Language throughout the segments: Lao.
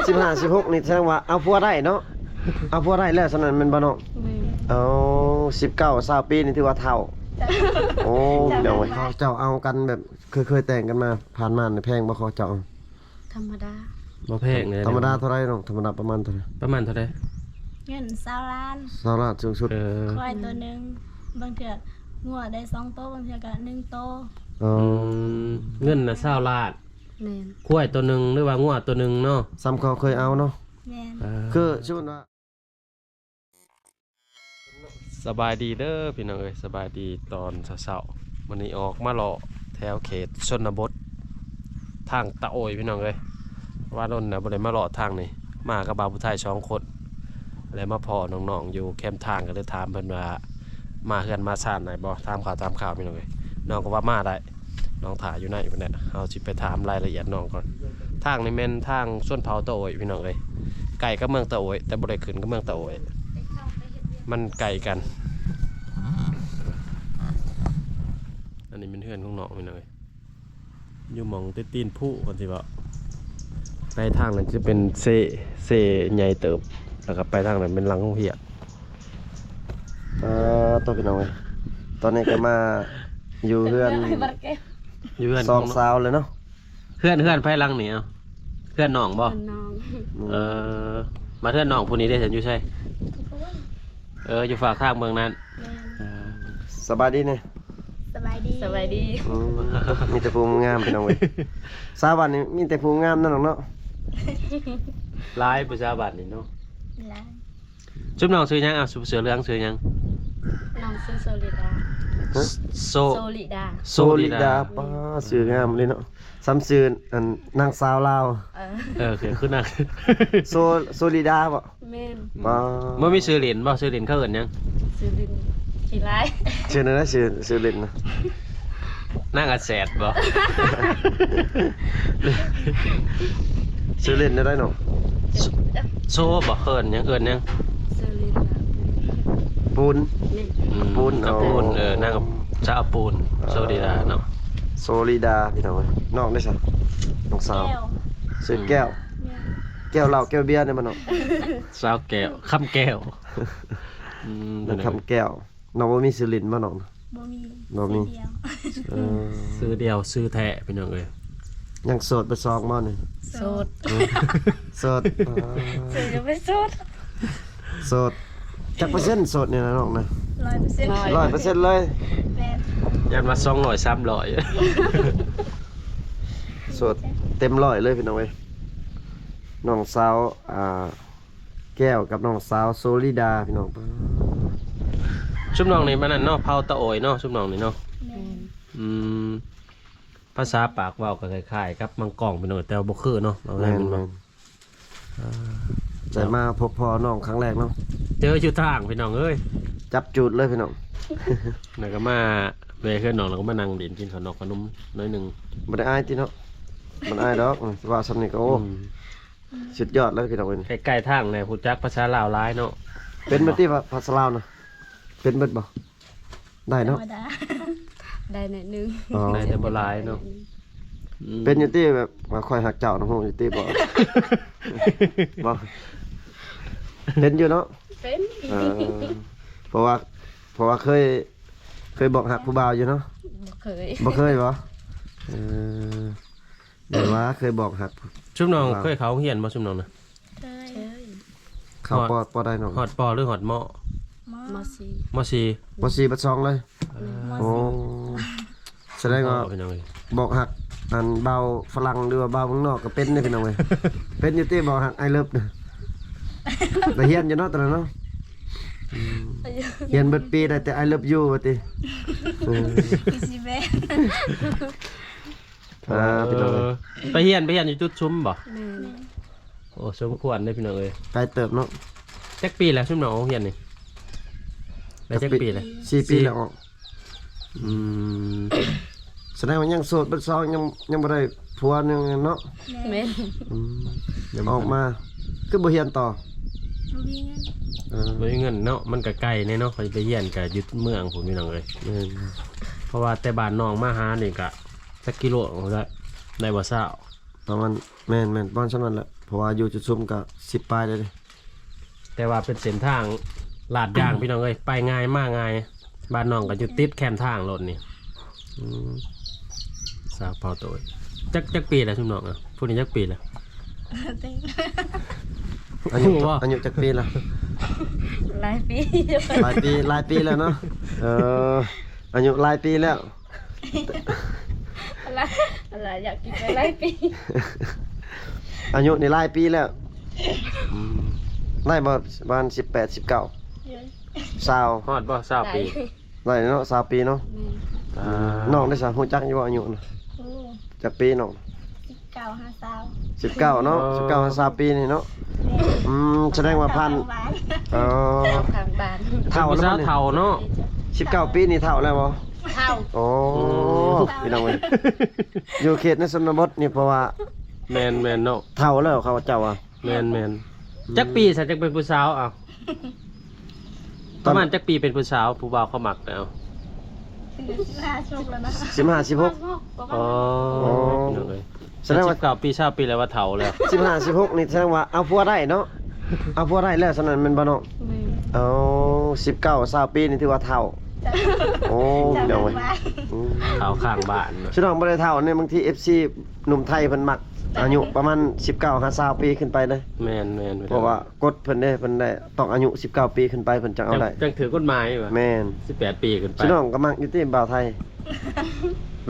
ສິບຫ້າ ສິບຫົກນີ້ແສດງວ່າເອົາຜົວໄດ້ເນາະ ເອົາຜົວໄດ້ແລ້ວຊັ້ນນັ້ນແມ່ນບໍ່ນ້ອງ? ແມ່ນ. ເອົາ ສິບເກົ້າ ຊາວປີນີ້ຖືວ່າເຖົ້າ. ໂອ້ ເຈົ້າ ພີ່ນ້ອງເອີຍ ເຂົາເຈົ້າເອົາກັນແບບ ເຄີຍ ເຄີຍແຕ່ງກັນມາ ຜ່ານມານີ້ແພງບໍ່ ເຂົາເຈົ້າເອົາ? ທຳມະດາ. ບໍ່ແພງເລີຍ. ທຳມະດາເທົ່າໃດນ້ອງ? ທຳມະດາປະມານເທົ່າໃດ? ປະມານເທົ່າໃດ? ເງິນຊາວລ້ານ. ຊາວລ້ານ ສູງສຸດ. ເອີ ຄວາຍໂຕໜຶ່ງ ບາງເທື່ອງົວໄດ້ສອງໂຕ ບາງເທື່ອກໍໜຶ່ງໂຕ. ອໍ ອືມ ເງິນນະຊາວລ້ານ. ແມ່ນ. ຄວາຍໂຕໜຶ່ງ ຫຼືວ່າງົວໂຕໜຶ່ງເນາະ. ສ່ຳເຂົາເຄີຍເອົາເນາະ. ແມ່ນ. ເອີ ຄືສົມມຸດວ່າ ສະບາຍດີເດີພີ່ນ້ອງເອີຍ ສະບາຍດີຕອນເຊົ້າໆ ມື້ນີ້ອອກມາເລາະແຖວເຂດຊົນນະບົດ ທາງຕາໂອຍພີ່ນ້ອງເອີຍ ວ່າດົນແລ້ວບໍ່ໄດ້ມາເລາະທາງນີ້ ມາກັບບ່າວຜູ້ໄທສອງຄົນ ແລ້ວມາພໍ້ນ້ອງໆຢູ່ແຄມທາງ ກໍເລີຍຖາມເພິ່ນວ່າ ມາເຮືອນມາຊານໄດ້ບໍ່ ຖາມຂ່າວຖາມຄາວພີ່ນ້ອງເອີຍ ນ້ອງກໍວ່າມາໄດ້ ນ້ອງຖ້າຢູ່ໃນພຸ້ນແຫຼະ ເຮົາຊິໄປຖາມລາຍລະອຽດນ້ອງກ່ອນ. ທາງນີ້ແມ່ນທາງຊົນເຜົ່າຕາໂອຍພີ່ນ້ອງເອີຍ ໃກ້ກັບເມືອງຕາໂອຍ ແຕ່ບໍ່ໄດ້ຂຶ້ນກັບເມືອງຕາໂອຍ ມັນໃກ້ກັນ. ອັນນີ້ແມ່ນເຮືອນຂອງນ້ອງພີ່ນ້ອງເອີຍ ຢູ່ໝ່ອງຕິດຕີນພູເພິ່ນຊິເວົ້າ ໄປທາງນັ້ນຈະເປັນເຊ ເຊໃຫຍ່ເຕີບ ແລ້ວກໍໄປທາງນັ້ນເປັນຫຼັງໂຮງຮຽນ. ເອີ ໂຕພີ່ນ້ອງເອີຍ ຕອນນີ້ກໍມາຢູ່ເຮືອນ ຢູ່ເຮືອນ ສອງສາວເລີຍເນາະ. ເຮືອນ ເຮືອນໃຜຫຼັງນີ້ ເອົ້າ ເຮືອນນ້ອງບໍ່? ເຮືອນນ້ອງ. ເອີ ມາເຮືອນນ້ອງຜູ້ນີ້ເດ້ ຢູ່ໃສ? ເອີ ຢູ່ຟາກທາງເບື້ອງນັ້ນ. ແມ່ນ. ເອີ ສະບາຍດີແນ່. ສະບາຍດີ. ສະບາຍດີ. ອືມ ມີແຕ່ຜູ້ງາມພີ່ນ້ອງເອີຍ ສາວບ້ານນີ້ມີແຕ່ຜູ້ງາມເນາະນ້ອງເນາະ. ຫຼາຍຜູ້ສາວບ້ານນີ້ເນາະ. ຫຼາຍ. ຊຸມນ້ອງຊື່ຫຍັງ? ເອົ້າ ເສື້ອເຫຼືອງຊື່ຫຍັງ? ນ້ອງຊື່ໂຊລິດາ. ຮະ? ໂຊ ໂຊລິດາ. ໂຊລິດາ. ໂຊລິດາ ປ້າ ຊື່ງາມເລີຍເນາະ ສ່ຳຊື່ອັນນາງສາວລາວ. ເອີ ເອີ ຄືນາງ ໂຊ ໂຊລິດາບໍ? ແມ່ນ. ປ້າ ບໍ່ມີຊື່ຫຼິ້ນບໍ? ຊື່ຫຼິ້ນເຂົາເອີ້ນຫຍັງ? ຊື່ຫຼິ້ນຂີ້ລາຍ. ຊື່ນັ້ນນະ ຊື່ ຊື່ຫຼິ້ນນະ. ນາງອາແສດບໍ? ຊື່ຫຼິ້ນແນວໃດນ້ອງ? ໂຊ ໂຊບໍ? ເອີ້ນຫຍັງ? ເອີ້ນຫຍັງ? ຊື່ຫຼິ້ນນະ ປູນ. ແມ່ນ. ອືມ ປູນ. ເອີ ນາງສາວປູນ. ເອີ ໂຊລິດາເນາະ. ໂຊລິດາ ພີ່ນ້ອງເອີຍ. ນ້ອງເດ້ຊະ? ນ້ອງສາວ. ແກ້ວ. ຊື່ແກ້ວ. ແມ່ນ. ແກ້ວເຫຼົ້າແກ້ວເບຍນີ້ບໍ່ນ້ອງ? ສາວແກ້ວ ຄຳແກ້ວ. ອືມ ນ້ອງຄຳແກ້ວ. ນ້ອງບໍ່ມີຊື່ຫຼິ້ນບໍ່ນ້ອງ? ບໍ່ມີ. ບໍ່ມີ. ຊື່ດຽວ. ເອີ ຊື່ດຽວ ຊື່ແທ້ພີ່ນ້ອງເອີຍ. ຍັງໂສດເບິດສອງບໍ່ນີ້? ໂສດ. ໂສດ. ອໍ ຊື່ຍັງເປັນໂສດ. ໂສດ. ຈັກເປີເຊັນໂສດນີ້ນະນ້ອງນະ? ຮ້ອຍເປີເຊັນ. ຮ້ອຍເປີເຊັນເລີຍ. ແມ່ນ. ຢ້ານວ່າສອງຮ້ອຍ ສາມຮ້ອຍ. ໂສດເຕັມຮ້ອຍເລີຍພີ່ນ້ອງເອີຍ. ນ້ອງສາວ ອ່າ ແກ້ວກັບນ້ອງສາວໂຊລິດາ ພີ່ນ້ອງ. ຊຸມນ້ອງນີ້ມັນນັ້ນເນາະ ເຜົ່າຕາໂອຍເນາະ ຊຸມນ້ອງນີ້ເນາະ. ແມ່ນ. ອືມ ພາສາປາກເວົ້າກໍຄ້າຍໆກັບມັງກອງ ພີ່ນ້ອງ ແຕ່ວ່າບໍ່ຄືເນາະ. ແມ່ນ ແມ່ນ. ອ່າ ໄດ້ມາພົບພໍ້ນ້ອງຄັ້ງແລກເນາະ ເຈີຢູ່ທາງ ພີ່ນ້ອງເອີຍ. ຈັບຈູດເລີຍ ພີ່ນ້ອງ. ແລ້ວກໍມາແວ່ເຮືອນນ້ອງ ແລ້ວກໍມານັ່ງຫຼິ້ນ ກິນເຂົ້າໜອກຂະໜົມໜ້ອຍໜຶ່ງ. ບໍ່ໄດ້ອາຍຕິເນາະ? ບໍ່ອາຍດອກ ເວົ້າສ່ຳນີ້ກໍ ໂອ້ ອືມ ສຸດຍອດແລ້ວພີ່ນ້ອງເອີຍ. ໃກ້ໆທາງແຫຼະ ຮູ້ຈັກພາສາລາວຫຼາຍເນາະ. ເປັນເບິດຕິ ພາສາລາວນະ? ເປັນເບິດບໍ່? ໄດ້ເນາະ. ທຳມະດາ. ໄດ້ໜ້ອຍໜຶ່ງ. ອໍ ໄດ້ແຕ່ບໍ່ຫຼາຍເນາະ. ອືມ ເປັນຢູ່ຕິ ແບບວ່າຂ້ອຍຮັກເຈົ້ານະ ຮູ້ຢູ່ຕິບໍ່? ບໍ່ ເປັນຢູ່ເນາະ. ເປັນ. ເອີ ເພາະວ່າ ເພາະວ່າເຄີຍ ເຄີຍບອກຮັກຜູ້ບ່າວຢູ່ເນາະ? ບໍ່ເຄີຍ. ບໍ່ເຄີຍບໍ່? ເອີ ແບບວ່າເຄີຍບອກຮັກ. ຊຸມນ້ອງເຄີຍເຂົ້າໂຮງຮຽນບໍ່ ຊຸມນ້ອງນະ? ເຄີຍ. ເຂົ້າ ປ ປ ໃດນ້ອງ? ຮອດ ປ ຫຼື ຮອດ ມ? ມ. ມ. ສີ່. ມ. ສີ່. ມ. ສີ່ ບັດສອງເລີຍ. ເອີ ໂອ້ ສະແດງວ່າ ພີ່ນ້ອງເອີຍ ບອກຮັກອັນບ່າວຝຣັ່ງ ຫຼືວ່າບ່າວເມືອງນອກກໍເປັນເດ້ ພີ່ນ້ອງເອີຍ. ເປັນຢູ່ຕິ ບອກຮັກ I love ນະ? ໄດ້ຮຽນຢູ່ເນາະ ຕອນນັ້ນເນາະ. ອືມ ຮຽນເບິດປີໄດ້ແຕ່ I love you ວ່າຕິ. ເອີ ຄືຊິແມ່ນ. ອ່າ ເອີ ພີ່ນ້ອງເອີຍ ໄປຮຽນ ໄປຮຽນຢູ່ຈຸດຊຸມບໍ່? ແມ່ນ. ໂອ້ ສົມຄວນເດ້ພີ່ນ້ອງເອີຍ. ໄກເຕີບເນາະ. ຈັກປີແລ້ວຊຸມນ້ອງອອກຮຽນນີ້? ໄດ້ຈັກປີແລ້ວ? ສີ່ປີແລ້ວອອກ. ອືມ ສະແດງວ່າຍັງໂສດເບິດສອງ ຍັງ ຍັງບໍ່ໄດ້ຜົວຍັງເນາະ. ແມ່ນ. ອືມ ອອກມາຄືບໍ່ຮຽນຕໍ່? ບໍ່ມີເງິນ. ເອີ ບໍ່ມີເງິນເນາະ. ມັນກໍໄກແນ່ເນາະ ຂ້ອຍໄປຮຽນກໍຢູ່ເມືອງພຸ້ນ ພີ່ນ້ອງເອີຍ. ແມ່ນ. ເພາະວ່າແຕ່ບ້ານນ້ອງມາຫານີ້ກໍຈັກກິໂລໄດ້ ໄດ້ບໍ່ ຊາວ ປະມານ. ແມ່ນໆ ປະມານສ່ຳນັ້ນແຫຼະ. ເພາະວ່າຢູ່ຈຸດຊຸມກໍສິບປາຍແລ້ວເດ້ ແຕ່ວ່າເປັນເສັ້ນທາງລາດຢາງ ພີ່ນ້ອງເອີຍ ໄປງ່າຍມາງ່າຍ. ບ້ານນ້ອງກໍຢູ່ຕິດແຄມທາງໂລດນີ້. ອືມ ສາວເຜົ່າໂຕຍ ຈັກ ຈັກປີແລ້ວຊຸມນ້ອງ? ອະ ຜູ້ນີ້ຈັກປີແລ້ວ? ອາຍຸ ອາຍຸຈັກປີລະ? ຫຼາຍປີ ຫຼາຍປີ ຫຼາຍປີແລ້ວເນາະ. ເອີ ອາຍຸຫຼາຍປີແລ້ວ ອາລະ ອາລະ ຢາກກິນໄປຫຼາຍປີ ອາຍຸນີ້ຫຼາຍປີແລ້ວ. ອືມ ໄດ້ບໍ່ ປະມານສິບແປດ ສິບເກົ້າ ຊາວ ຮອດບໍ່ ຊາວປີ? ໄດ້ເນາະ ຊາວປີເນາະ. ແມ່ນ ອືມ ນ້ອງໄດ້ສະ ຮູ້ຈັກຢູ່ບໍ່ອາຍຸນະ? ຮູ້ ຈັກປີນ້ອງ? ສິບເກົ້າຫາຊາວ ສິບເກົ້າເນາະ. ໂອ້ ສິບເກົ້າຫາຊາວປີນີ້ເນາະ. ແມ່ນ ອືມ ສະແດງວ່າຜ່ານ ເຂົ້າຂ້າງບ້ານ ເອີ ເຂົ້າຂ້າງບ້ານ ເຖົ້າແລ້ວ ເປັນຜູ້ສາວເຖົ້າເນາະ. ສິບເກົ້າປີນີ້ເຖົ້າແລ້ວບໍ່? ເຖົ້າ ໂອ້ ອືມ ພີ່ນ້ອງເອີຍ ຢູ່ເຂດໃນຊົນນະບົດນີ້ ເພາະວ່າ ແມ່ນໆເນາະ ເຖົ້າແລ້ວເຂົາເຈົ້າວ່າ. ແມ່ນໆ ອືມ ຈັກປີຊະຈັ່ງເປັນຜູ້ສາວ? ເອົາ ປະມານຈັກປີເປັນຜູ້ສາວ ຜູ້ບ່າວເຂົາມັກແລ້ວ? ສິບຫ້າ ສິບຫົກແລ້ວນະ ສິບຫ້າ ສິບຫົກ. ອໍ ໂອ້ ພີ່ນ້ອງເອີຍ ສະແດງວ່າສິບເກົ້າປີ ຊາວປີແລ້ວວ່າເຖົ້າແລ້ວ. ສິບຫ້າ ສິບຫົກນີ້ສະແດງວ່າເອົາຜົວໄດ້ເນາະ ເອົາຜົວໄດ້ແລ້ວ ສະນັ້ນແມ່ນບໍ່ນ້ອງ? ແມ່ນ ເອົາ ສິບເກົ້າ ຊາວປີນີ້ຖືວ່າເຖົ້າ. ໂອ້ ພີ່ນ້ອງເອີຍ ອືມ ເຖົ້າຂ້າງບ້ານເນາະ. ຊິນ້ອງບໍ່ໄດ້ເຖົ້ານີ້ ບາງທີເອັຟຊີ ໜຸ່ມໄທເພິ່ນມັກອາຍຸປະມານສິບເກົ້າຫາຊາວປີຂຶ້ນໄປເດ້. ແມ່ນໆ ເພາະວ່າກົດເພິ່ນເດ້ ເພິ່ນໄດ້ຕ້ອງອາຍຸສິບເກົ້າປີຂຶ້ນໄປ ເພິ່ນຈັ່ງເອົາໄດ້ ຈັ່ງຖືກກົດໝາຍວ່າ. ແມ່ນ ສິບແປດປີຂຶ້ນໄປ. ພີ່ນ້ອງກໍມັກຢູ່ຕິ ບ່າວໄທ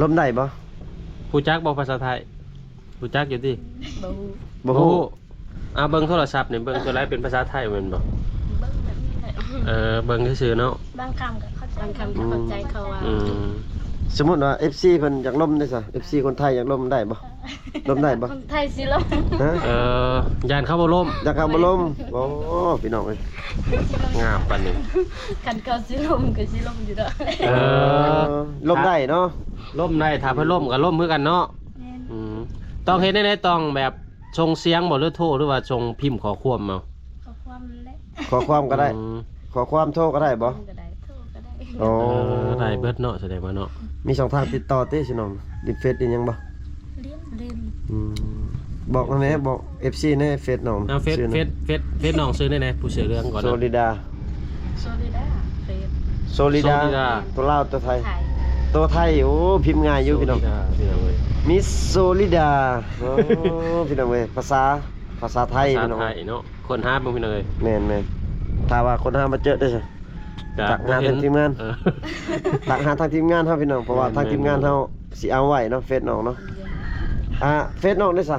ລົມໄດ້ບໍ່? ຮູ້ຈັກບໍ່ພາສາໄທ? ຮູ້ຈັກຢູ່ຕິ? ບໍ່ຮູ້ ບໍ່ຮູ້. ອ່າ ເບິ່ງໂທລະສັບນີ້ ເບິ່ງໂຕໃດເປັນພາສາໄທແມ່ນບໍ່? ເບິ່ງແບບນີ້ແຫຼະ ເອີ ເບິ່ງຊື່ໆເນາະ. ບາງຄຳກໍເຂົ້າໃຈ ບາງຄຳກໍເຂົ້າໃຈເຂົາວ່າ. ອືມ ສົມມຸດວ່າເອັຟຊີເພິ່ນຢາກລົມເດ້ຊະ ເອັຟຊີຄົນໄທຢາກລົມໄດ້ບໍ່? ລົມໄດ້ບໍ່? ຄົນໄທຊິລົມ ຮະ? ເອີ ຢ້ານເຂົາບໍ່ລົມ ຢ້ານເຂົາບໍ່ລົມ. ໂອ້ ພີ່ນ້ອງເອີຍ ງາມປານນີ້ ຄັນເຂົາຊິລົມກໍຊິລົມຢູ່ດອກ. ເອີ ເອີ ລົມໄດ້ເນາະ ລົມໄດ້ ຖ້າເພິ່ນລົມກໍລົມຄືກັນເນາະ. ແມ່ນ ອືມ ຕ້ອງເຮັດແນວໃດ? ຕ້ອງແບບ ສົ່ງສຽງບໍ່ ຫຼືໂທ ຫຼືວ່າສົ່ງພິມຂໍ້ຄວາມເອົາ? ຂໍ້ຄວາມນັ້ນແຫຼະ ຂໍ້ຄວາມກໍໄດ້. ອືມ ຂໍ້ຄວາມ ໂທກໍໄດ້ບໍ່? ກໍໄດ້ ໂທກໍໄດ້. ໂອ້ ເອີ ໄດ້ເບິດເນາະ ສະແດງວ່າເນາະ ມີຊ່ອງທາງຕິດຕໍ່ຕິ ຊິນ້ອງ ຫຼິ້ນເຟສຫຼິ້ນຫຍັງບໍ່? ຫຼິ້ນ ຫຼິ້ນ. ອືມ ບອກແດ່ ບອກເອັຟຊີແດ່ ເຟສນ້ອງ. ເອົາ ເຟສ ຊື່ ເຟສ ເຟສ ເຟສນ້ອງຊື່ແນວໃດ? ຜູ້ເສື້ອເຫຼືອງກ່ອນ ໂຊລິດາ ໂຊລິດາ ເຟສ ໂຊລິດາ ໂຊລິດາ ໂຕລາວ ໂຕໄທ? ໄທ ໂຕໄທ. ໂອ້ ພິມງ່າຍຢູ່ພີ່ນ້ອງ ໂຊລິດາ ພີ່ນ້ອງເອີຍ ມິສໂຊລິດາ. ໂອ້ ພີ່ນ້ອງເອີຍ ພາສາ ພາສາໄທ ພາສາໄທເນາະ ພີ່ນ້ອງ ຄົ້ນຫາເບິ່ງພີ່ນ້ອງເອີຍ. ແມ່ນໆ ຖ້າວ່າຄົ້ນຫາມາເຈີເດ້ຊະ ຈະທັກຫາທາງທີມງານ ເອີ ທັກຫາທາງທີມງານເຮົາພີ່ນ້ອງ ເພາະວ່າ ແມ່ນໆ ທາງທີມງານເຮົາຊິເອົາໄວ້ເນາະ ເຟສນ້ອງເນາະ. ອ່າ ເຟສນ້ອງເດ້ຊະ?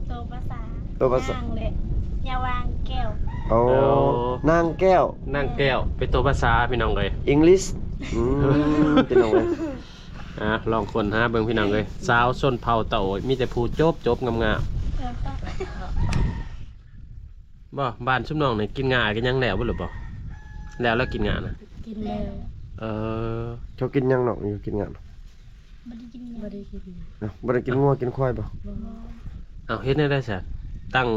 ໂຕພາສາ ໂຕພາສາ ນາງ ແລະ ຍາວາງແກ້ວ. ໂອ້ ໂອ້ ນາງແກ້ວ ນາງແກ້ວ ເປັນໂຕພາສາພີ່ນ້ອງເອີຍ English. ອືມ ພີ່ນ້ອງເອີຍ ອ່າ ລອງຄົ້ນຫາເບິ່ງພີ່ນ້ອງເອີຍ ສາວຊົນເຜົ່າຕາໂອຍ ມີແຕ່ຜູ້ຈົບໆງາມໆ. ເອີ ບໍ່ ບ້ານຊຸມນ້ອງນີ້ກິນງາກິນຫຍັງແລ້ວເບິດແລ້ວບໍ່? ແລ້ວ ແລ້ວກິນງານະ? ກິນແລ້ວ. ເອີ ເຈົ້າກິນຫຍັງນ້ອງ ຢູ່ກິນງານ? ບໍ່ໄດ້ກິນຫຍັງ ບໍ່ໄດ້ກິນຫຍັງ. ເອົ້າ ບໍ່ໄດ້ກິນງົວກິນຄວາຍບໍ່? ບໍ່. ເອົ້າ ເຮັດແນວໃດຊະ? ຕັ້ງ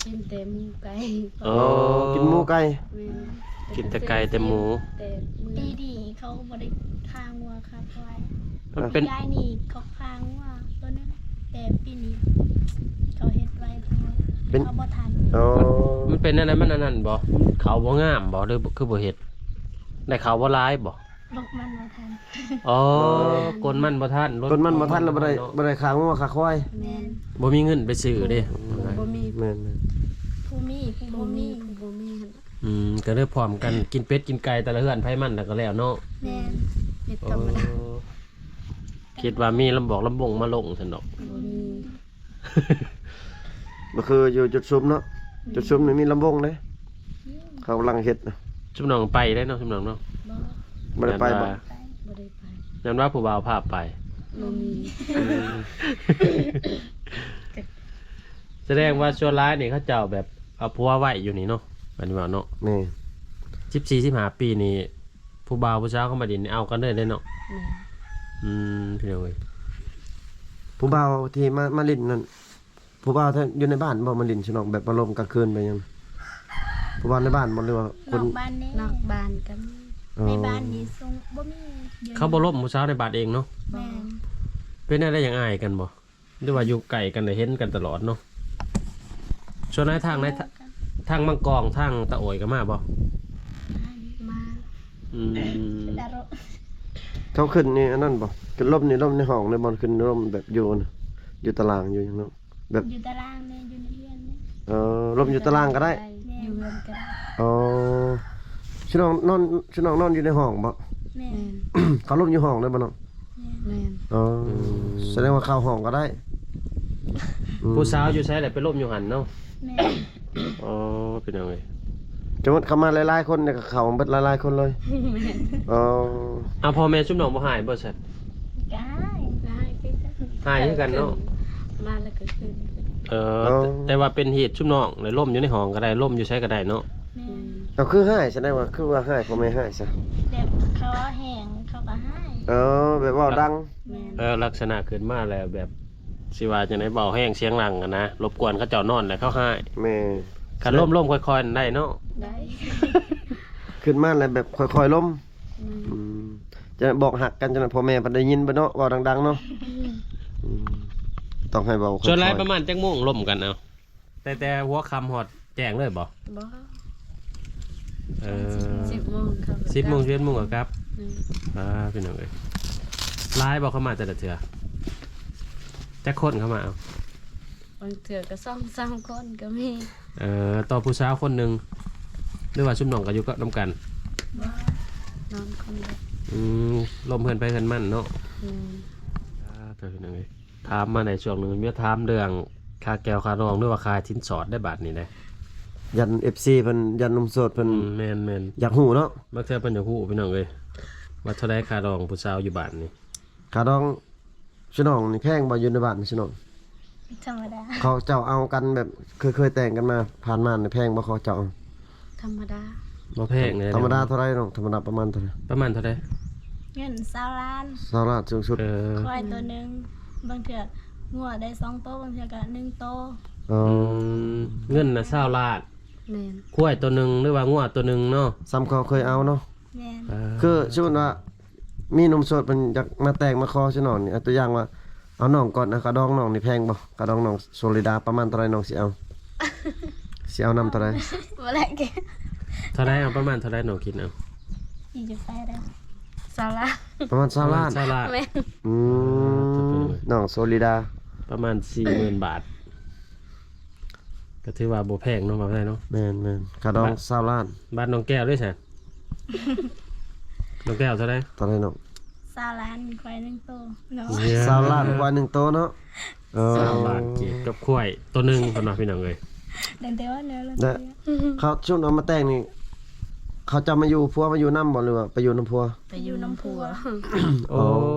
ກິນແຕ່ໝູໄກ່. ອໍ ອໍ ກິນໝູໄກ່. ແມ່ນ ກິນແຕ່ໄກ່ແຕ່ໝູ ແຕ່ມື້ ປີນີ້ເຂົາບໍ່ໄດ້ຂ້າງົວຂ້າຄວາຍ. ມັນເປັນ ປີກາຍນີ້ເຂົາຂ້າງົວໂຕໜຶ່ງ ແຕ່ປີນີ້ເຂົາເຮັດໄວ ເພາະວ່າ ເປັນ ເຂົາບໍ່ທັນ. ອໍ ມັນເປັນອັນນັ້ນ ມັນອັນນັ້ນບໍ່? ເຂົາບໍ່ງາມບໍ່ ຫຼືຄືບໍ່ເຮັດ? ໄດ້ເຂົ້າບໍ່ຫຼາຍບໍ່? ລົກມັນບໍ່ທັນ. ອໍ ອໍ ກົນມັນບໍ່ທັນ ກົນມັນບໍ່ທັນ ລົດ ແລ້ວບໍ່ໄດ້ ບໍ່ໄດ້ຂ້າງົວຂ້າຄວາຍ. ແມ່ນ ບໍ່ມີເງິນໄປຊື້ເດ້. ບໍ່ ບໍ່ມີ. ແມ່ນໆ ຜູ້ມີ ຜູ້ບໍ່ມີ ຜູ້ບໍ່ມີຫັ້ນ. ອືມ ກໍເລີຍພ້ອມກັນກິນເປັດກິນໄກ່ແຕ່ລະເຮືອນໃຜມັນ ແລ້ວກໍແລ້ວເນາະ. ແມ່ນ ເຮັດທຳມະດາ. ອໍ ຄິດວ່າມີລຳບອກລຳວົງມາລົງຊັ້ນດອກ. ບໍ່ມີ. ບໍ່ຄືຢູ່ຈຸດຊຸມເນາະ ຈຸດຊຸມນີ້ມີລຳວົງເດ້ ເຂົາກຳລັງເຮັດນະ. ຊຸມນ້ອງໄປໄດ້ເນາະ ຊຸມນ້ອງເນາະ. ບໍ່ ບໍ່ໄດ້ໄປບໍ່? ບໍ່ໄດ້ໄປ ຍ້ອນວ່າຜູ້ບ່າວພາໄປ. ບໍ່ມີ. ອືມ ສະແດງວ່າສ່ວນຫຼາຍນີ້ເຂົາເຈົ້າແບບເອົາຜົວໄວ້ຢູ່ນີ້ເນາະ ອັນນີ້ວ່າເນາະ. ແມ່ນ ສິບສີ່ ສິບຫ້າປີນີ້ ຜູ້ບ່າວຜູ້ສາວເຂົ້າມາຫຼິ້ນນີ້ເອົາກັນເລີຍເດ້ເນາະ. ແມ່ນ. ອືມ ພີ່ນ້ອງເອີຍ ຜູ້ບ່າວທີ່ມາ ມາຫຼິ້ນນັ້ນ ຜູ້ບ່າວທີ່ຢູ່ໃນບ້ານບໍ່ ມາຫຼິ້ນຊະນອກ ແບບມາລົມກາງຄືນໄປຫຍັງ? ຜູ້ບ່າວໃນບ້ານບໍ່ ຫຼືວ່າຄົນນອກບ້ານເດ້? ນອກບ້ານກໍມີ. ອໍ ໃນບ້ານນີ້ຊົງບໍ່ມີ. ເຂົາບໍ່ລົມຜູ້ສາວໃນບ້ານເອງເນາະ. ແມ່ນ. ເປັນແນວໃດ ຍັງອາຍກັນບໍ່? ຫຼືວ່າຢູ່ໃກ້ກັນ ໄດ້ເຫັນກັນຕະຫຼອດເນາະ. ສ່ວນໃນທາງໃນ ທາງມັງກອງ ທາງຕາໂອຍກໍມາບໍ່? ມາ. ອືມ ເຂົາຂຶ້ນນີ້ອັນນັ້ນບໍ່? ຂຶ້ນລົມນີ້ ລົມໃນຫ້ອງນີ້ບໍ່? ຂຶ້ນລົມແບບຢູ່ນະ ຢູ່ຕາລາງ ຢູ່ຫຍັງເນາະ? ແບບ ຢູ່ຕາລາງແດ່ ຢູ່ໃນເຮືອນແດ່. ເອີ ລົມຢູ່ຕາລາງກໍໄດ້? ແມ່ນ. ຢູ່ເຮືອນກໍໄດ້. ອໍ ຊິນອນ ນອນ ຊິນອນ ນອນຢູ່ໃນຫ້ອງບໍ່? ແມ່ນ. ເຂົາລົມຢູ່ຫ້ອງໄດ້ບໍ່ເນາະ? ແມ່ນ. ອໍ ອືມ ສະແດງວ່າເຂົ້າຫ້ອງກໍໄດ້. ອືມ ຜູ້ສາວຢູ່ໃສແຫຼະ ໄປລົມຢູ່ຫັ້ນເນາະ? ແມ່ນ. ອໍ ພີ່ນ້ອງເອີຍ ສົມມຸດເຂົ້າມາຫຼາຍໆຄົນນີ້ ກໍເຂົ້າເບິດຫຼາຍໆຄົນເລີຍ. ແມ່ນ. ອໍ ເອົາ ພໍ່ແມ່ຊຸມນ້ອງບໍ່ຮ້າຍບໍ່ຊັ້ນ? ກໍຮ້າຍ. ຮ້າຍຄືກັນ. ຮ້າຍຄືກັນເນາະ. ມາແລ້ວກໍຄືນ. ເອີ ອໍ ແຕ່ ແຕ່ວ່າເປັນເຫດຊຸມນ້ອງ ແລ້ວລົມຢູ່ໃນຫ້ອງກໍໄດ້ ລົມຢູ່ໃສກໍໄດ້ເນາະ. ແມ່ນ. ເອົາ ຄືຮ້າຍ ສະແດງວ່າ ຄືວ່າຮ້າຍ ພໍ່ແມ່ຮ້າຍຊະ? ແບບເຂົາເວົ້າແຮງ ເຂົາກໍຮ້າຍ. ເອີ ແບບເວົ້າດັງ. ແມ່ນ. ເອີ ລັກສະນະຂຶ້ນມາແລ້ວແບບ ຊິວ່າຈັ່ງໃດ ເວົ້າແຮງສຽງດັງຫັ້ນນະ ລົບກວນເຂົາເຈົ້ານອນແລ້ວເຂົາຮ້າຍ. ແມ່ນ. ຄັນລົມໆຄ່ອຍໆນັ້ນໄດ້ເນາະ? ໄດ້. ຂຶ້ນມາແລ້ວແບບຄ່ອຍໆລົມ. ອືມ ອືມ ຈະບອກຮັກກັນ ຈັ່ງນັ້ນ ພໍ່ແມ່ເພິ່ນໄດ້ຍິນເບິດເນາະ ເວົ້າດັງໆເນາະ. ອືມ ອືມ ຕ້ອງໃຫ້ເວົ້າຄ່ອຍໆ. ສ່ວນຫຼາຍປະມານຈັກໂມງລົມກັນເອົາ? ແຕ່ ແຕ່ຫົວຄ່ຳຮອດແຈ້ງເລີຍບໍ່? ບໍ່. ເອີ ສິບໂມງເຂົ້າ ສິບໂມງ ສິບເອັດໂມງກໍກັບ. ອືມ ອ່າ ພີ່ນ້ອງເອີຍ ຫຼາຍບໍ່ເຂົ້າມາແຕ່ລະເທື່ອ? ຈັກຄົນເຂົ້າມາເອົາ? ບາງເທື່ອກໍສອງສາມຄົນກໍມີ. ເອີ ຕໍ່ຜູ້ສາວຄົນໜຶ່ງ ຫຼືວ່າຊຸມນ້ອງກໍຢູ່ກັບ ນຳກັນ? ບໍ່ ນອນຄົນດຽວ. ອືມ ລົມເຮືອນໃຜເຮືອນມັນເນາະ. ອືມ ອ່າ ພີ່ນ້ອງເອີຍ ຖາມມາໃນຊ່ວງໜຶ່ງ ມີຖາມເລື່ອງຄ່າແກ້ວຄ່າດອງ ຫຼືວ່າຄ່າສິນສອດໄດ້ບາດນີ້ນະ. ຢ້ານເອັຟຊີເພິ່ນ ຢ້ານໜຸ່ມໂສດເພິ່ນ. ອືມ ແມ່ນໆ ຢາກຮູ້ເນາະ. ບາງເທື່ອເພິ່ນຢາກຮູ້ ພີ່ນ້ອງເອີຍ ວ່າເທົ່າໃດຄ່າດອງຜູ້ສາວຢູ່ບ້ານນີ້? ຄ່າດອງ ຊິນ້ອງນີ້ແພງບໍ່ ຢູ່ໃນບ້ານຊິນ້ອງ? ທຳມະດາ. ເຂົາເຈົ້າເອົາກັນແບບ ເຄີຍ ເຄີຍແຕ່ງກັນມາຜ່ານມານີ້ແພງບໍ່ ເຂົາເຈົ້າເອົາ? ທຳມະດາ. ບໍ່ແພງເດ້. ທຳມະດາເທົ່າໃດນ້ອງ? ທຳມະດາປະມານເທົ່າໃດ? ປະມານເທົ່າໃດ? ເງິນຊາວລ້ານ. ຊາວລ້ານສູງສຸດ. ເອີ ຄວາຍໂຕໜຶ່ງ ບາງເທື່ອງົວໄດ້ສອງໂຕ ບາງເທື່ອກໍໜຶ່ງໂຕ. ອໍ ອືມ ເງິນນະຊາວລ້ານ. ແມ່ນ. ຄວາຍໂຕໜຶ່ງ ຫຼືວ່າງົວໂຕໜຶ່ງເນາະ. ສ່ຳເຂົາເຄີຍເອົາເນາະ. ແມ່ນ. ເອີ ຄືສົມມຸດວ່າ ມີໜຸ່ມໂສດເພິ່ນຢາກມາແຕ່ງມາຂໍຊິນ້ອງນີ້ ເອົາຕົວຢ່າງວ່າ ເອົານ້ອງກ່ອນນະ ຄ່າດອງນ້ອງນີ້ແພງບໍ່? ຄ່າດອງນ້ອງໂຊລິດາປະມານເທົ່າໃດ ນ້ອງຊິເອົາ ຊິເອົານຳເທົ່າໃດ? ບໍ່ໄດ້ແກ ເທົ່າໃດ ເອົາປະມານເທົ່າໃດ ນ້ອງຄິດເອົາ? ອີກຈັກໄປໄດ້ ຊາວລ້ານ. ປະມານຊາວລ້ານ. ປະມານຊາວລ້ານ. ແມ່ນ. ອືມ ນ້ອງໂຊລິດາ ປະມານສີ່ໝື່ນບາດ ກໍຖືວ່າບໍ່ແພງເນາະ ວ່າໄດ້ເນາະ. ແມ່ນໆ ຄ່າດອງຊາວລ້ານ. ບາດນ້ອງແກ້ວເດ້ຊະ? ນ້ອງແກ້ວເທົ່າໃດ? ເທົ່າໃດນ້ອງ? ຊາວລ້ານ ຄວາຍໜຶ່ງໂຕເນາະ. ຊາວລ້ານ ຄວາຍໜຶ່ງໂຕເນາະ. ເອີ ຊາວລ້ານກີບກັບຄວາຍໂຕໜຶ່ງ ເພິ່ນວ່າ ພີ່ນ້ອງເອີຍ. ແຕ່ວ່າແນວລະ ເຂົາຊຸມເອົາມາແຕ່ງນີ້ ເຂົາເຈົ້າມາຢູ່ ຜົວມາຢູ່ນຳບໍ່ ຫຼືວ່າໄປຢູ່ນຳຜົວ? ໄປຢູ່ນຳຜົວ. ໂອ້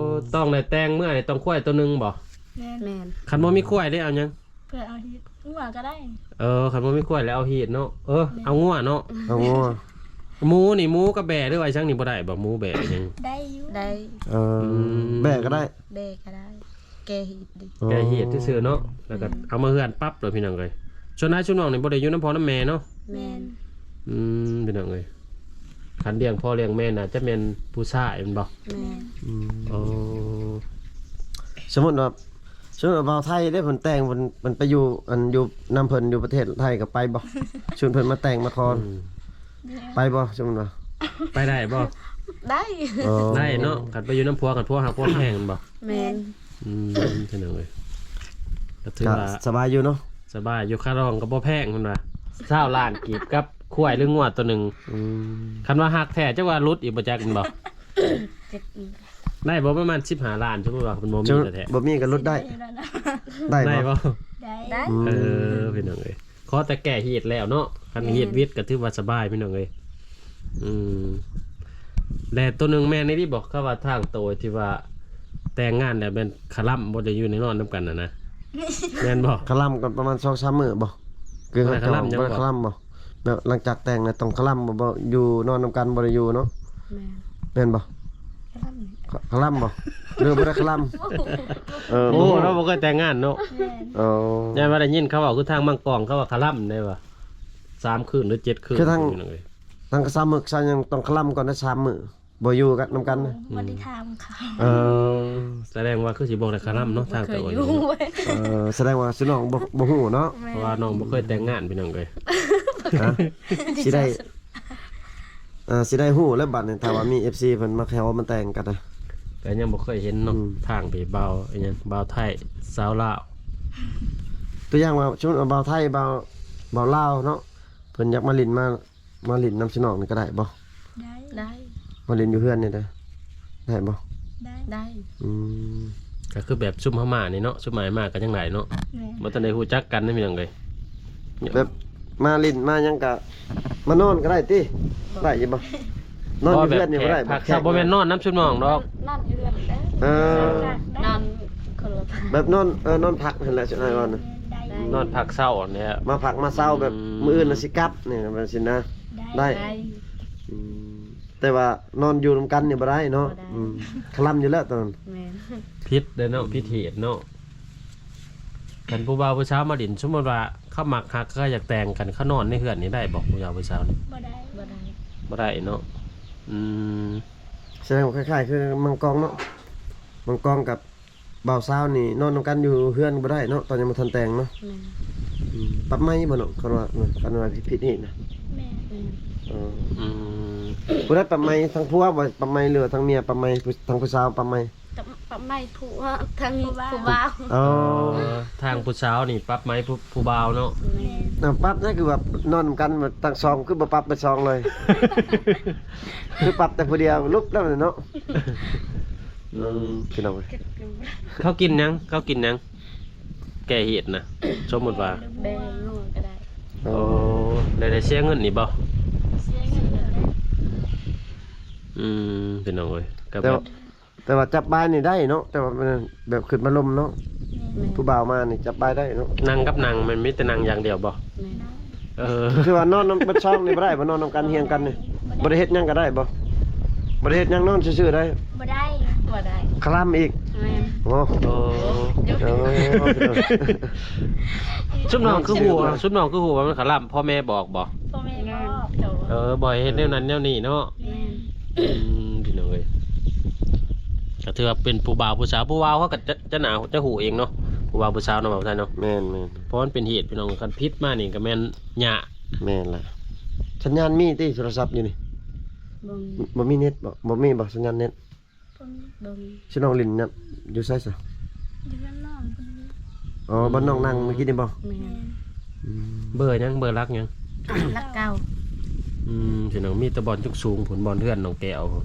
ຕ້ອງໄດ້ແຕ່ງເມືອນີ້ຕ້ອງຄວາຍໂຕໜຶ່ງບໍ່? ແມ່ນ. ແມ່ນ. ຄັນບໍ່ມີຄວາຍເດ້ ເອົາຫຍັງ? ເພື່ອເອົາຮີດ ງົວກໍໄດ້. ເອີ ຄັນບໍ່ມີຄວາຍແລ້ວເອົາຮີດເນາະ. ເອີ ແມ່ນ. ເອົາງົວເນາະ. ເອົາງົວ. ໝູນີ້ ໝູກັບແບ້ ຫຼືວ່າຫຍັງນີ້ບໍ່ໄດ້ບໍ່? ໝູແບ້ຫຍັງ? ໄດ້ຢູ່. ໄດ້. ເອີ ອືມ ແບ້ກໍໄດ້. ແບ້ກໍໄດ້ ແກ້ຮີດເດ້. ອໍ ແກ້ຮີດຊື່ໆເນາະ. ແລ້ວກໍ ອືມ ເອົາມາເຮືອນປັບໂລດ ພີ່ນ້ອງເອີຍ. ສ່ວນຫຼາຍຊຸມນ້ອງນີ້ບໍ່ໄດ້ຢູ່ນຳພໍ່ນຳແມ່ເນາະ. ແມ່ນ. ອືມ ພີ່ນ້ອງເອີຍ ຄັນລ້ຽງພໍ່ລ້ຽງແມ່ໜ້າຈະແມ່ນຜູ້ຊາຍແມ່ນບໍ່? ແມ່ນ. ອືມ ໂອ້ ສົມມຸດວ່າ ສົມມຸດວ່າບ່າວໄທເດ້ ເພິ່ນແຕ່ງ ເພິ່ນ ເພິ່ນໄປຢູ່ ອັນ ຢູ່ນຳເພິ່ນຢູ່ປະເທດໄທ ກໍໄປບໍ່? ຊວນເພິ່ນມາແຕ່ງມາຂໍ ອືມ ໄປບໍ່? ສົມມຸດວ່າ ໄປໄດ້ບໍ່? ໄດ້. ອໍ ໄດ້ເນາະ ຄັນໄປຢູ່ນຳຜົວ ຄັນຜົວຮັກຜົວແພງແມ່ນບໍ່? ແມ່ນ. ອືມ ພີ່ນ້ອງເອີຍ ກໍຖືວ່າສະບາຍຢູ່ເນາະ. ສະບາຍຢູ່ ຄ່າດອງກໍບໍ່ແພງ ເພິ່ນວ່າ ຊາວລ້ານກີບກັບຄວາຍ ຫຼື ງົວໂຕໜຶ່ງ. ອືມ ຄັນວ່າຮັກແທ້ ຈັກວ່າຫຼຸດອີກບໍ່ຈັກແມ່ນບໍ່? ຈັກອີກ. ໄດ້ບໍ່ປະມານສິບຫ້າລ້ານ ສົມມຸດວ່າເພິ່ນບໍ່ມີແທ້ໆ? ບໍ່ມີກໍຫຼຸດໄດ້. ໄດ້ບໍ່? ໄດ້. ໄດ້. ອືມ ເອີ ພີ່ນ້ອງເອີຍ ຂໍແຕ່ແກ້ຮີດແລ້ວເນາະ. ຄັນ ແມ່ນ ຮີດວິດກໍຖືວ່າສະບາຍ ພີ່ນ້ອງເອີຍ. ອືມ ແລະ ໂຕໜຶ່ງແມ່ນອີ່ຫຼີບໍ່ ເຂົາວ່າທາງໂຕທີ່ວ່າແຕ່ງງານແລ້ວແມ່ນຄະລຳບໍ່ ໄດ້ຢູ່ໃນນອນນຳກັນຫັ້ນນະ ແມ່ນບໍ່? ຄະລຳກໍປະມານສອງສາມມື້ບໍ່? ຄືເຮົາ ບໍ່ໄດ້ຄະລຳຫຍັງບໍ່? ບໍ່ໄດ້ຄະລຳບໍ່? ແບບຫຼັງຈາກແຕ່ງແລ້ວຕ້ອງຄະລຳບໍ່? ບໍ່ຢູ່ນອນນຳກັນບໍ່ໄດ້ຢູ່ເນາະ. ແມ່ນ. ແມ່ນບໍ່? ຄະລຳ ຄະລຳບໍ່? ຫຼືບໍ່ໄດ້ຄະລຳ? ເອີ ໂອ້ ບໍ່ຮູ້ ເຮົາບໍ່ເຄີຍແຕ່ງງານເນາະ. ແມ່ນ. ເອີ ຢ້ານວ່າໄດ້ຍິນເຂົາເວົ້າ ຄືທາງມັງກອງເຂົາວ່າຄະລຳໄດ້ວ່າ ສາມຄືນ ຫຼື ເຈັດຄືນ ຄືທາງ ພີ່ນ້ອງເອີຍ. ທາງກະຊາວໝຶກຊາວຫຍັງຕ້ອງຄະລຳກ່ອນໄດ້ສາມມື້ ບໍ່ຢູ່ກັນນຳກັນນະ. ບໍ່ໄດ້ຖາມເຂົາ. ເອີ ສະແດງວ່າຄືຊິບໍ່ໄດ້ຄະລຳເນາະ ທາງໄປ ບໍ່ເຄີຍຢູ່ ເອີ ສະແດງວ່າຊິນ້ອງບໍ່ ບໍ່ຮູ້ເນາະ ແມ່ນ ເພາະວ່ານ້ອງບໍ່ເຄີຍແຕ່ງງານ ພີ່ນ້ອງເອີຍ ຮະ ຊິໄດ້ ເອີ ຊິໄດ້ຮູ້ແລ້ວບັດນີ້ ຖ້າວ່າມີເອັຟຊີເພິ່ນມາຂໍມາແຕ່ງກັນນະ ກໍຍັງບໍ່ເຄີຍເຫັນເນາະ ອືມ ທາງທີ່ບ່າວ ອີຫຍັງ ບ່າວໄທ ສາວລາວ ຕົວຢ່າງວ່າ ສົມມຸດວ່າບ່າວໄທ ບ່າວ ບ່າວລາວເນາະ ເພິ່ນຢາກມາຫຼິ້ນ ມາ ມາຫຼິ້ນນຳຊິນ້ອງນີ້ກໍໄດ້ບໍ່? ໄດ້ ໄດ້ ມາຫຼິ້ນຢູ່ເຮືອນນີ້ໄດ້ ໄດ້ບໍ່? ໄດ້ ໄດ້ ອືມ ກໍຄືແບບຊຸມເຮົາມານີ້ເນາະ ຊຸມອ້າຍມາກໍຍັງໄດ້ເນາະ ແມ່ນ ບໍ່ທັນໄດ້ຮູ້ຈັກກັນເດ້ ພີ່ນ້ອງເອີຍ ແບບມາຫຼິ້ນມາຫຍັງກໍມານອນກໍໄດ້ຕິ? ໄດ້ຢູ່ບໍ່? ນອນຢູ່ເຮືອນນີ້ບໍ່ໄດ້ ພັກເຊົາ ບໍ່ແມ່ນນອນນຳຊຸມນ້ອງດອກ ນອນຢູ່ເຮືອນເດີ ເອີ ນອນຄົນລະ ແບບນອນ ເອີ ນອນພັກຫັ້ນແຫຼະ ສຸດທ້າຍວ່ານະ ໄດ້ ນອນພັກເຊົາຫັ້ນແຫຼະ ມາພັກມາເຊົາແບບ ອືມ ມື້ອື່ນລະຊິກັບນີ້ ແບບຊີ້ນະ ໄດ້ ໄດ້ ໄດ້ ອືມ ແຕ່ວ່ານອນຢູ່ນຳກັນນີ້ບໍ່ໄດ້ເນາະ ບໍ່ໄດ້ ອືມ ຄະລຳຢູ່ແລ້ວຕອນນັ້ນ ແມ່ນ ຜິດເດ້ເນາະ ຜິດເຫດເນາະ ຄັນຜູ້ບ່າວຜູ້ສາວມາຫຼິ້ນ ສົມມຸດວ່າເຂົາມັກຮັກ ເຂົາຢາກແຕ່ງກັນ ເຂົານອນໃນເຮືອນນີ້ໄດ້ບໍ່ ຜູ້ບ່າວຜູ້ສາວນີ້? ບໍ່ໄດ້ ບໍ່ໄດ້ ບໍ່ໄດ້ເນາະ ອືມ ສະແດງວ່າຄ້າຍໆຄືມັງກອງເນາະ ມັງກອງກັບ ບ່າວສາວນີ້ນອນນຳກັນຢູ່ເຮືອນບໍ່ໄດ້ເນາະ ຕອນຍັງບໍ່ທັນແຕ່ງເນາະ ແມ່ນ ອືມ ປັບໃໝບໍ່ເນາະ ຄັນວ່າ ຄັນວ່າຜິດອີກນະ ແມ່ນ ເອີ ອືມ ຜູ້ໃດປັບໃໝ ທາງຜົວບໍ່ປັບໃໝ ຫຼືວ່າທາງເມຍປັບໃໝ ທາງຜູ້ສາວປັບໃໝ? ປັບໃໝຜູ້ ທາງຜູ້ບ່າວ ອໍ ທາງຜູ້ສາວນີ້ປັບໃໝຜູ້ ຜູ້ບ່າວເນາະ ແມ່ນ ປັບນະ ຄືວ່ານອນນຳກັນທັງສອງ ຄືບໍ່ປັບເປັນສອງເລີຍ ຄືປັບແຕ່ຜູ້ດຽວ ຫຼຸບແລ້ວເນາະ ອືມ ພີ່ນ້ອງເອີຍ ເຂົາກິນຫຍັງ ເຂົາກິນຫຍັງ ແກ້ເຫດນະ ສົມມຸດວ່າ ແບງງົວກໍໄດ້ ໂອ້ ໄດ້ ໄດ້ເສຍເງິນນີ້ບໍ່? ເສຍເງິນ ອືມ ພີ່ນ້ອງເອີຍ ກໍແບບ ແຕ່ວ່າ ແຕ່ວ່າຈັບບາຍນີ້ໄດ້ເນາະ ແຕ່ວ່າແບບຂຶ້ນມາລົມເນາະ ແມ່ນ ຜູ້ບ່າວມານີ້ຈັບບາຍໄດ້ເນາະ ນັ່ງກັບນັ່ງ ມັນມີແຕ່ນັ່ງຢ່າງດຽວບໍ່? ແມ່ນ ເອີ ຄືວ່ານອນນຳເບິດຊ່ອງນີ້ບໍ່ໄດ້ບໍ່? ນອນນຳກັນຮຽງກັນນີ້ ບໍ່ໄດ້ເຮັດຫຍັງກໍໄດ້ບໍ່? ບໍ່ໄດ້ເຮັດຫຍັງ ນອນຊື່ໆໄດ້ ບໍ່ໄດ້ ບໍ່ໄດ້ ຄະລຳອີກ ແມ່ນ ໂອ້ ໂອ້ ຊຸມນ້ອງຄືຮູ້ ຊຸມນ້ອງຄືຮູ້ວ່າມັນຄະລຳ ພໍ່ແມ່ບອກບໍ່? ພໍ່ແມ່ບອກ ເອີ ບໍ່ໃຫ້ເຮັດແນວນັ້ນແນວນີ້ເນາະ ແມ່ນ ອືມ ພີ່ນ້ອງເອີຍ ກໍຖືວ່າເປັນຜູ້ບ່າວຜູ້ສາວ ຜູ້ບ່າວເຂົາກໍຈະ ຈະໜ້າ ຈະຮູ້ເອງເນາະ ຜູ້ບ່າວຜູ້ສາວເນາະ ບ່າວໄທເນາະ ແມ່ນໆ ເພາະມັນເປັນເຫດ ພີ່ນ້ອງ ຄັນຜິດມານີ້ກໍແມ່ນຍາກ ແມ່ນລະ ສັນຍານມີຕິ ໂທລະສັບຢູ່ນີ້? ບໍ່ມີ ບໍ່ມີເນັດບໍ່? ບໍ່ມີບໍ່ ສັນຍານເນັດ? ບໍ່ມີ ບໍ່ມີ ຊິນ້ອງຫຼິ້ນນະ ຢູ່ໃສຊະ? ຢູ່ນຳນ້ອງເພິ່ນນີ້ ອໍ ບ້ານນ້ອງນັ່ງມື້ກີ້ນີ້ບໍ່? ແມ່ນ ອືມ ເບີຫຍັງ ເບີຫຼັກຫຍັງ? ຫຼັກເກົ້າ ອືມ ຊິນ້ອງມີແຕ່ບ່ອນສູງໆພຸ້ນ ບ່ອນເຮືອນນ້ອງແກ້ວພຸ້ນ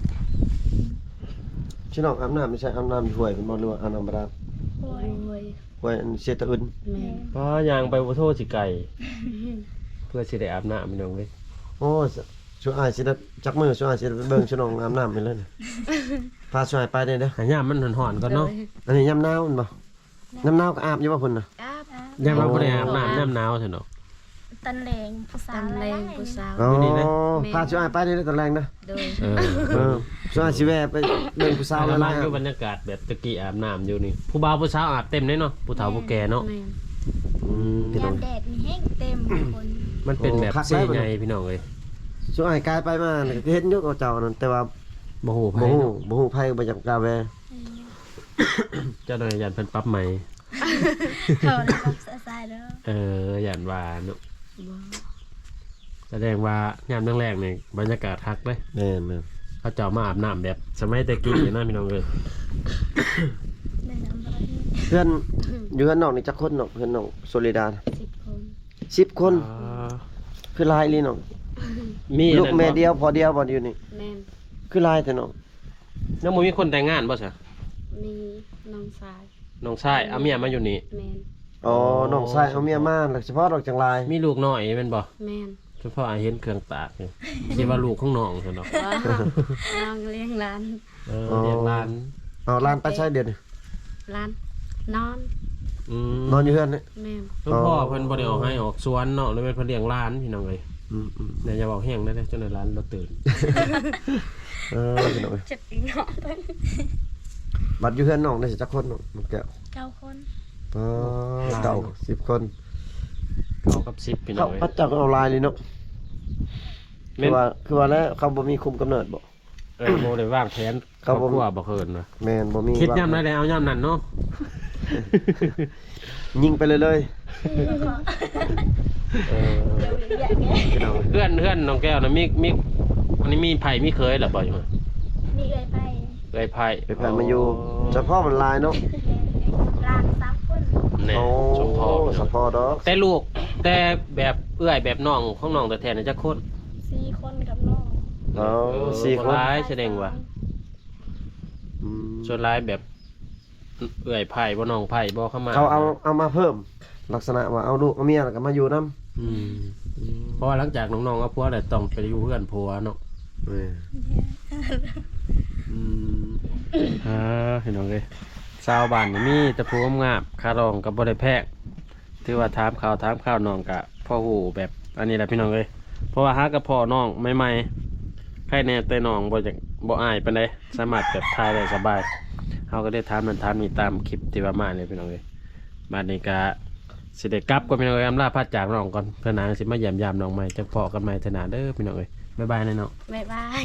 ຊິນ້ອງອາບນ້ຳຢູ່ໃສ? ອາບນ້ຳຢູ່ຫ້ວຍພຸ້ນບໍ່ ຫຼືວ່າອາບນ້ຳບາດານ? ຫ້ວຍ ຫ້ວຍອັນເຊຕະອຶນ ແມ່ນ ປ້າ ຍ່າງໄປບໍ່ໂທຊິໄກ ເພື່ອຊິໄດ້ອາບນ້ຳ ພີ່ນ້ອງເອີຍ ໂອ້ ຊຸອ້າຍຊິໄດ້ຈັກມື້ ຊຸອ້າຍຊິໄດ້ໄປເບິ່ງຊຸນ້ອງອາບນ້ຳໃຫ້ເລີຍ ພາຊຸອ້າຍໄປແດ່ເດີ ຍາມມັນຮ້ອນໆກ່ອນເນາະ ໂດຍ ອັນນີ້ຍາມໜາວແມ່ນບໍ່? ຍາມໜາວກໍອາບຢູ່ບໍ່ພຸ້ນນະ? ອາບ ຍາມວ່າບໍ່ໄດ້ອາບນ້ຳ ຍາມໜາວຊັ້ນເນາະ ຕອນແລງຜູ້ສາວ ຕອນແລງຜູ້ສາວ ອໍ ຢູ່ນີ້ເດ້ ພາຊຸອ້າຍໄປເດີຕອນແລງເດີ ໂດຍ ເອີ ເອີ ຊຸອ້າຍຊິແວ່ໄປເບິ່ງຜູ້ສາວຫຼາຍໆ ຄືບັນຍາກາດແບບແຕ່ກີ້ອາບນ້ຳຢູ່ນີ້ ຜູ້ບ່າວຜູ້ສາວອາບເຕັມເດ້ເນາະ ຜູ້ເຖົ້າຜູ້ແກ່ເນາະ ແມ່ນ ອືມ ຍາມແດດນີ້ແຮງເຕັມຄົນ ມັນເປັນແບບເຊໃຫຍ່ ພີ່ນ້ອງເອີຍ ຊຸອ້າຍກາຍໄປມາກໍເຫັນຢູ່ເຈົ້ານັ້ນ ແຕ່ວ່າບໍ່ຮູ້ໃຜ ບໍ່ຮູ້ ບໍ່ຮູ້ໃຜ ບໍ່ຢາກກ້າແວ່ ອືມ ເຈົ້າໜ້ອຍຢ້ານເພິ່ນປັບໃໝ ເຂົາໄດ້ປັບຊາຍໆເດີ ເອີ ຢ້ານວ່າເນາະ ບໍ່ ສະແດງວ່າຍາມແລງໆນີ້ບັນຍາກາດຄັກເດ້ ແມ່ນໆ ເຂົາເຈົ້າມາອາບນ້ຳແບບສະໄໝແຕ່ກີ້ນະ ພີ່ນ້ອງເອີຍ ແມ່ນ ເຮືອນ ຢູ່ເຮືອນນ້ອງນີ້ຈັກຄົນນ້ອງ? ເຮືອນນ້ອງໂຊລິດາ ສິບຄົນ ສິບຄົນ ອໍ ຄືຫຼາຍອີ່ຫຼີນ້ອງ ມີລູກແມ່ດຽວພໍ່ດຽວບໍ່ຢູ່ນີ້? ແມ່ນ ຄືຫຼາຍແທ້ນ້ອງ ຍັງບໍ່ມີຄົນແຕ່ງງານບໍ່ຊະ? ມີນ້ອງຊາຍ ນ້ອງຊາຍເອົາເມຍມາຢູ່ນີ້ ແມ່ນ ອໍ ອໍ ນ້ອງຊາຍເອົາເມຍມາ ແລ້ວສະເພາະດອກຈັ່ງຫຼາຍ ມີລູກນ້ອຍແມ່ນບໍ່? ແມ່ນ ສະເພາະເຫັນເຄື່ອງຕາກນີ້ ຄິດວ່າລູກຂອງນ້ອງຊັ້ນດອກ ນ້ອງລ້ຽງຫຼານ ເອີ ອໍ ລ້ຽງຫຼານ ເອົາຫຼານໄປໃສດຽວນີ້? ຫຼານນອນ ອືມ ນອນຢູ່ເຮືອນນີ້ ແມ່ນ ຫຼວງພໍ່ເພິ່ນບໍ່ໄດ້ອອກໄຮ່ອອກສວນເນາະ ແລ້ວແມ່ນເພິ່ນລ້ຽງຫຼານ ພີ່ນ້ອງເອີຍ ອືມໆ ຢ່າເວົ້າແຮງເດີ ເຈົ້າໜ້ອຍຫຼານລາວຕື່ນ ເອີ ພີ່ນ້ອງເອີຍ ຈັກອີກເນາະ ບັດຢູ່ເຮືອນນ້ອງໄດ້ຈັກຄົນນ້ອງແກ້ວ? ເກົ້າຄົນ ອໍ ເກົ້າ ສິບຄົນ ເກົ້າກັບສິບ ພີ່ນ້ອງເອີຍ ເຂົາເຈົ້າກໍເອົາຫຼາຍເລີຍເນາະ ແມ່ນ ຄືວ່າ ຄືວ່າແລ້ວ ເຂົາບໍ່ມີຄຸມກຳເນີດບໍ່? ເອີ ບໍ່ໄດ້ວາງແຜນຄອບຄົວບໍ່ເຄີຍນະ. ແມ່ນ ບໍ່ມີ. ຄິດຍາມໃດໄດ້ເອົາຍາມນັ້ນເນາະ. ຍິງໄປເລີຍໆ. ເອີ ເຮືອນ ເຮືອນນ້ອງແກ້ວນະ ມີ ມີ ອັນນີ້ມີໃຜ ມີເຂີຍແລ້ວບໍ່? ມີເອື້ອຍໃຜ ເອື້ອຍໃຜ ເອື້ອຍໃຜມາຢູ່. ອໍ ສະເພາະມັນຫຼາຍເນາະ. ແມ່ນ ຫຼານສາມຄົນ. ແນ່ ໂອ້ ສົມພໍ ສະເພາະດອກ. ແຕ່ລູກ ແຕ່ແບບເອື້ອຍແບບນ້ອງຂອງນ້ອງແທ້ໆນະຈັກຄົນ? ສີ່ຄົນກັບນ້ອງ. ອໍ ເອີ ສີ່ຄົນ. ຫຼາຍ ສະແດງວ່າ ອືມ ສ່ວນຫຼາຍແບບ ເອື້ອຍໃຜບໍ່ ນ້ອງໃຜບໍ່ ເຂົາມາ ເຂົາເອົາ ເອົາມາເພີ່ມ ລັກສະນະວ່າເອົາລູກເອົາເມຍແລ້ວກໍມາຢູ່ນຳ. ອືມ ເພາະວ່າຫຼັງຈາກນ້ອງໆເອົາຜົວແລ້ວ ຕ້ອງໄປຢູ່ເຮືອນຜົວເນາະ. ເອີ ອືມ ອ່າ ພີ່ນ້ອງເອີຍ ຊາວບ້ານນີ້ມີແຕ່ຜູ້ງາມໆ ຄ່າດອງກໍບໍ່ໄດ້ແພງ. ຖືວ່າຖາມຂ່າວຖາມຄາວນ້ອງກະພໍຮູ້ແບບອັນນີ້ແຫຼະພີ່ນ້ອງເອີຍ ເພາະວ່າຫາກະພໍ້ນ້ອງໃໝ່ໆ ໃຄແນ່ແຕ່ນ້ອງບໍ່ຢາກ ບໍ່ອາຍປານໃດ ສາມາດແບບຖ່າຍໄດ້ສະບາຍ. ເຮົາກໍໄດ້ຖາມນັ້ນຖາມນີ້ຕາມຄລິບທີ່ວ່າມານີ້ພີ່ນ້ອງເອີຍ. ບາດນີ້ກະຊິໄດ້ກັບກ່ອນພີ່ນ້ອງເອີຍ ອຳລາພາຈາກນ້ອງກ່ອນ ເທື່ອໜ້າຊິມາຢ້ຽມຢາມນ້ອງໃໝ່ ຈັ່ງພໍ້ກັນໃໝ່ເທື່ອໜ້າເດີພີ່ນ້ອງເອີຍ. ບາຍບາຍນະນ້ອງ ບາຍບາຍ.